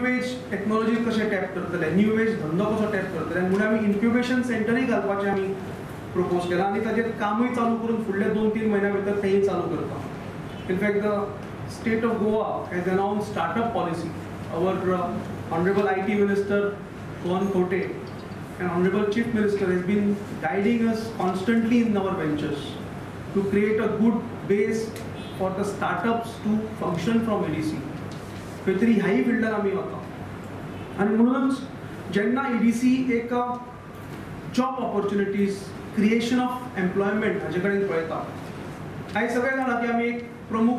As technology कशें tap करतले, new age धंदो कसो टॅप करतले म्हणून आमी इन्क्युबेशन सेंटरूय घालपाचें आमी प्रपोज केलां आनी ताजेर कामूय चालू करून फुडल्या 2-3 म्हयन्या भितर तेंय चालू करता. In fact the state of Goa has announce startup policy. Our honourable IT minister Rohan Khaunte and honourable chief minister has been guiding us constantly in our ventures to create a good base for the startups to function from EDC. खंय तरी ह्याय फिल्डान आमी वता आनी म्हणूनच जेन्ना EDC एक job opportunities, creation of employment हाजे कडेन पळयता, आयज सगळे जाणा की आमी एक प्रमुख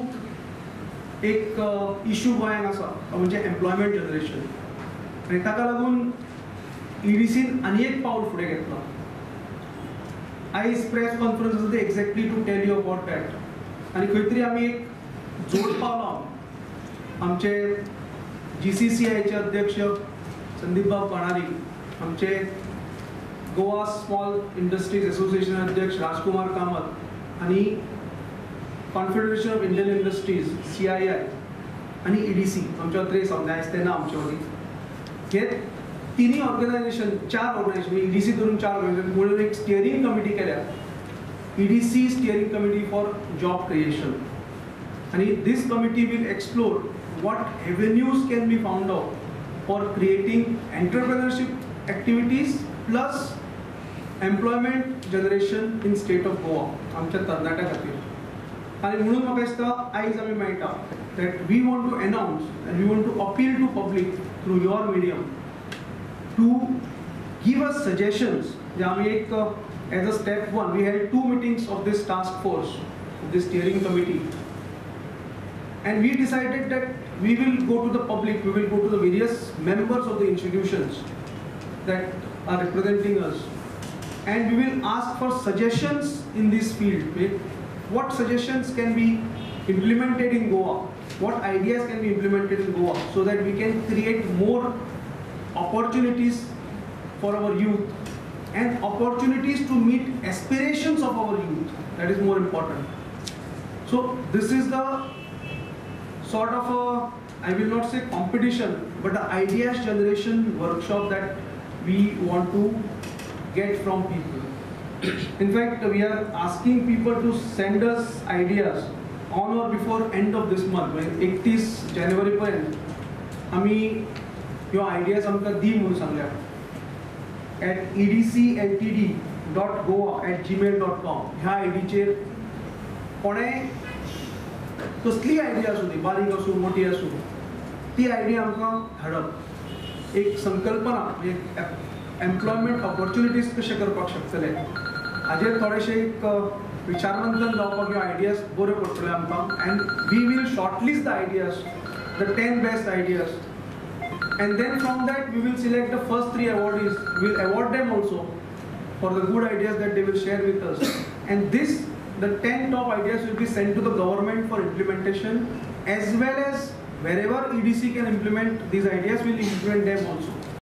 एक इशू गोंयांत आसा तो म्हणजे एम्प्लॉयमेंट जनरेशन आनी ताका लागून EDCन आनी एक पावल फुडें घेतलां. आयज प्रेस कॉन्फरन्स आसा ते exactly to tell you about that. आनी खंय तरी आमी एक जोड पावलां आमचे GCCIचे अध्यक्ष संदीपबाब बाणारी, आमचे गोवा स्मॉल इंडस्ट्रीज एसोसिएशन अध्यक्ष राजकुमार कामत आनी confederation of Indian industries CII आनी EDC आमच्या अत्रे समजा आयज तेन्ना आमचे वतीन हे तिन्ही ऑर्गनायझेशन, 4 ऑर्गनायझेशन EDC धरून 4 ऑर्गनायझेशन म्हणून एक स्टियरींग कमिटी केल्या, EDC steering committee for job creation. आनी this committee will explore what avenues can be found out for creating entrepreneurship activities plus employment generation in state of Goa आमच्या तरणाट्या खातीर. आनी म्हणून म्हाका दिसता आयज आमी मेळटा that we want to announce and we want to appeal to public through your medium to give us suggestions. जे आमी एक as a step 1 we had 2 meetings of this task force, this steering committee, and we decided that we will go to the public, we will go to the various members of the institutions that are representing us, and we will ask for suggestions in this field. What suggestions can be implemented in Goa, what ideas can be implemented in Goa, so that we can create more opportunities for our youth and opportunities to meet aspirations of our youth. That is more important. So this is the sort of a, I will not say competition, but the ideas generation workshop that we want to get from people. In fact, we are asking people to send us ideas on or before end of this month, 31 जानेवारी पर्यंत आमी ह्यो ideas आमकां दी म्हणून सांगल्या at edcltd.goa@gmail.com ह्या आयडीचेर कोणें कसलीय आयडिया आसूं ती, बारीक आसूं मोटी आसूं, ती आयडिया आमकां धाडप, एक संकल्पना म्हणजे एम्प्लॉयमेंट ऑपॉर्च्युनिटीज कशें करपाक शकतले हाजेर थोडेशें एक विचारमंथन जावपाक ह्यो आयडियाज बऱ्यो पडटल्यो आमकां. And we will shortlist the ideas, the 10 best ideas, and then from that we will select the first 3 awardees. We will award them also for the good ideas that they will share with us. And this, the 10 top ideas will be sent to the government for implementation, as well as wherever EDC can implement these ideas, we will implement them also.